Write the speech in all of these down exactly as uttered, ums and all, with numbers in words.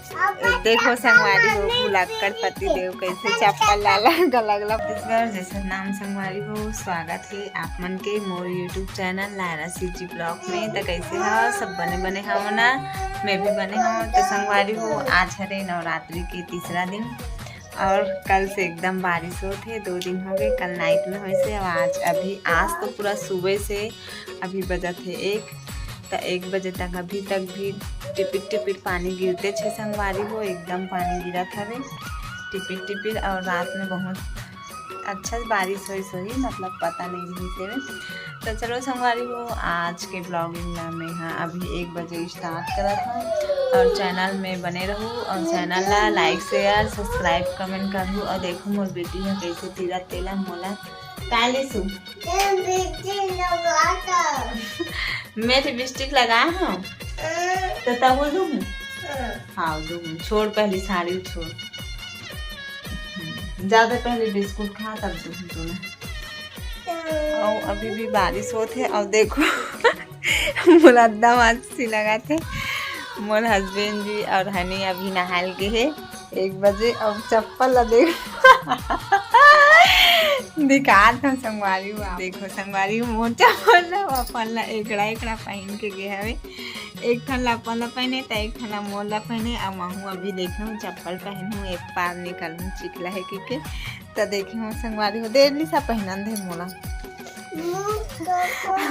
देखो संगवारी हो, भुलक्कड़ पति देव कैसे चप्पल ला ला गलगला। छत्तीसगढ़ जैसा नाम संगवारी हो, स्वागत है आप मन के मोर YouTube channel Lyra CG blog में। त कैसे हो सब? बने बने हो ना? मैं भी बने हूँ। तो संगवारी हो, आज हरे नवरात्रि के तीसरा दिन और कल से एकदम बारिश होत हे, दो दिन हो गए। कल नाइट में होइस हे, और आज अभी, आज तो पूरा सुबह से अभी बजत हे एक, त एक बजे तक अभी तक भी टिपिट टिपिट पानी गिरते छे संगवारी हो, एकदम पानी गिरत हवे टिपिट टिपिट। और रात में बहुत अच्छा बारिश होइस होही, मतलब पता नहीं रहिस हवे। तो चलो संगवारी हो, आज के ब्लॉगिंग ला मैं हा अभी एक बजे स्टार्ट करत हूँ और चैनल में बने रहू और चैनल ला लाइक, शेयर, सब्सक्राइब, कमेंट करू। और देखो मोर बेटी है कैसे तीरत तेला मोला। का लिसू? मैं लिपस्टिक लगा हूँ। तो तब वो दूँ? हाँ, दूँ। छोड़, पहले साड़ी छोड़। हम्म, ज्यादा पहले बिस्कुट खा, तब दूँ तूने। और अभी भी बारिश होत हे। और देखो मोला एकदम अच्छी लगा थे। मोर हस्बैंड जी और हनी अभी नहाल के हे एक बजे। अब चप्पल ला देख दिखात हूँ संगवारी हो। देखो संगवारी हो, मोर चप्पल ला, अपन ला एकड़ा एकड़ा पहन के गे हवे। एक ठन ला अपन ला पहने, त एक ठन ला मोर ला पहने। अब महूँ अभी देखे हूँ, चप्पल पहन हूँ, एक पार निकल हूँ, चिखला है कि के। त देखे हूँ संगवारी हो, देर लिसा पहनन दे मोला।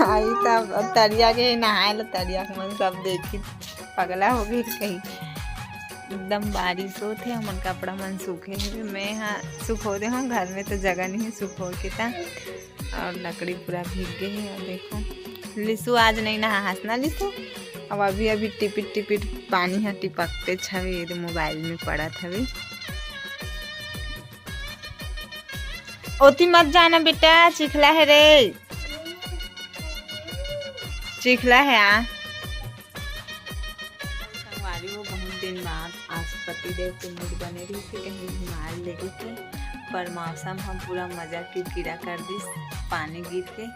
आई तब अब तरिया के नहाए ला, तरिया के मन सब देखी पगला हो गई कहीं। एकदम बारिश होत हे, हमन कपड़ा मन सूखे हे। मैं हा सुखो दे हूँ, घर में तो जगह नहीं है सुखो के ता। और लकड़ी पूरा भीग गए हे। और देखो लिसू आज नहीं नहा हस ना लिसू। अब अभी अभी टिपिट टिपिट पानी हा टिपकते छवे, ये मोबाइल में पड़त हवे। ओती मत जाना बेटा, चिखला है रे, चिखला है। आ संगवारी हो, बहुत दिन बाद आज पति देव के मूड बने रही थे, कहीं घुमाए ले गए थे, पर मौसम हम पूरा मजा किरकिरा कर दिस पानी गिर के।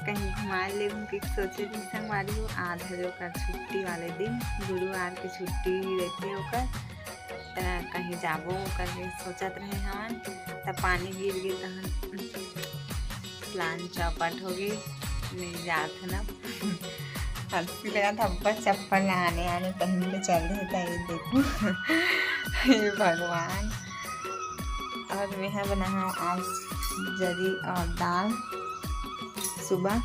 कहीं घुमाए ले गए कि सोचे भी संगवारी हो, आज है ओकर छुट्टी वाले दिन, गुरुवार की छुट्टी रहती है ओकर। त कहीं जाबो करके सोचत रहे हवन, त पानी गिर गे, तहन प्लान चौपट हो गई, नहीं जात है ना। हंसी लगा था, अब्बड़ चप्पल आने आने पहन के चल रहे था। ये देखो हे भगवान। और मैं हा बना हूँ आज जरी और दाल सुबह।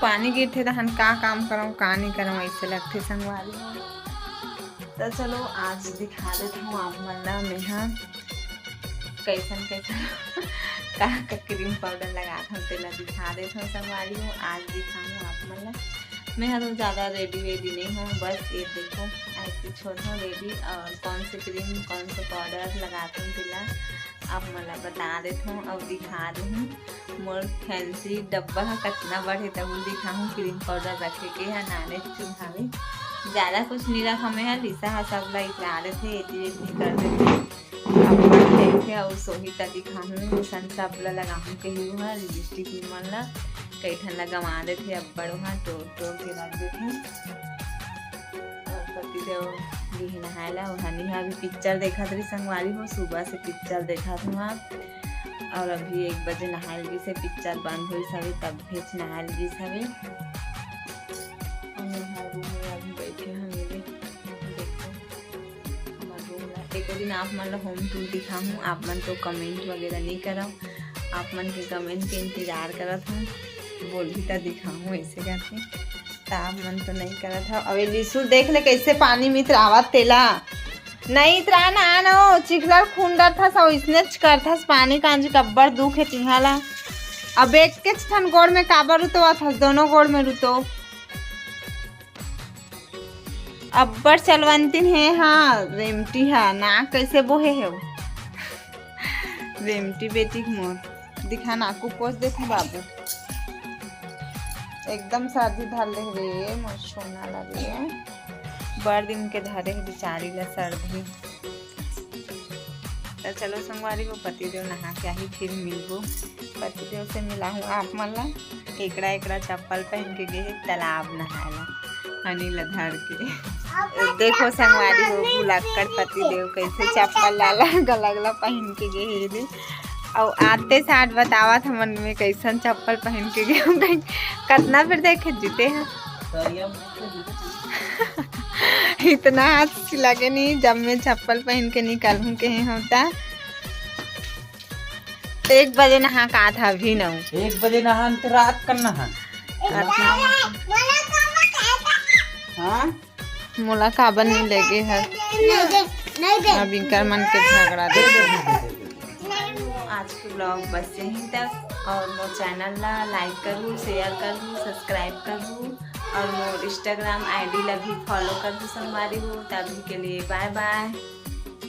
पानी गिरथे तहन का काम करंव, का नहीं करंव, ऐसे लगथे संगवारी हो। तो चलो आज दिखा देत हूँ आप मन ला मेहा कैसन कैसन का, का क्रीम पाउडर लगात हूँ, तेला दिखा देत हूँ संगवारी हो। आज दिखाऊँ आप मन ला, मैं हा तो ज़्यादा रेडी वेडी नहीं हूँ, बस ये देखो ऐसे छोड़ हूँ रेडी। और कौन से क्रीम कौन से पाउडर लगात हूँ तेला आप मन ला बता देत हूँ और दिखा देहूँ। मोर फैंसी डब्बा ह कतना बड़े, तहू दिखाहूँ। क्रीम पाउडर रखे के ह नाने चुहावे, ज़्यादा कुछ नहीं रखा मैं ह। लिसा ह सब ला इतरा देथे, एती एती कर देथे। अपन देखे और सोही त दिखाहूँ, सन सब ला लगाहूँ कही ह लिपस्टिक मन ला। कई ठन ला गंवा देथे, अब्बड़ वहाँ टोर टोर के रख देथे। और पति देव गे हे नहाए ला, और हनी हा अभी पिक्चर देखत रही संगवारी हो, सुबह से पिक्चर देखत हुआ। और अभी एक बजे नहाए गिस हे, पिक्चर बंद होइस हवे तब भेज नहाए गिस हवे। और यहाँ रूम में अभी बैठे हन ये दे, देखो हमर रूम ला। एको दिन आप मन ला होम टूर दिखाहूँ, आप मन तो कमेंट वगैरह नहीं करव, आप मन के कमेंट के इंतजार करत हूँ, बोलही त दिखाहूँ ऐसे करके। त आप मन तो नहीं करत हव। अबे लिसू देख ले कैसे पानी में इतरावत तेला। नहीं इतरा ना, आनो चिखलर खुंदत हस अउ इसने करथस पानी कांजी कब्बड़ दुख हे तिहा ला। अब एक के ठन गोड़ में काबर रुतोवत हस, दोनों गोड़ में रुतो। अब्बड़ चलवंतिन हे, हाँ, रेमटी हा, नाक कैसे बोहे हे वो। रेमटी बेटी के मोर। दिखा नाकू पोछ देथे बाबू। एकदम सर्दी धर ले रे, मोर सोना ला रे। बड़ दिन के धरे हे बिचारी ला सर्दी। त चलो संगवारी हो, पतिदेव नहा के आही, फिर मिलबो। पतिदेव से मिलाहूँ आप मन ला। एकड़ा एकड़ा चप्पल पहन के गे हे तालाब नहाए ला। हनी ला धर के। देखो संगवारी हो, भुलक्कड़ पति देव कैसे चप्पल ला ला गलगला पहिन के गे हे दे। अउ आते साथ बतावत हमन में कैसन चप्पल पहिन के गे हूँ। कतना बेर देखे जीते हैं। इतना हाथ लगे नहीं, जब मैं चप्पल पहिन के निकलूँ के ही होता। एक बजे नहा का था अभी न। एक बजे नहा त रात का नहा। हाँ। मोला काबर नहीं लेगे हस। नहीं दे, नहीं दे। अब इनकर मन के झगड़ा दे। आज के ब्लॉग बस यहीं तक। और मोर चैनल ला लाइक करू, शेयर करू, सब्सक्राइब करू और मोर इंस्टाग्राम आईडी ला भी फॉलो करू संगवारी हो। तभी के लिए बाय बाय।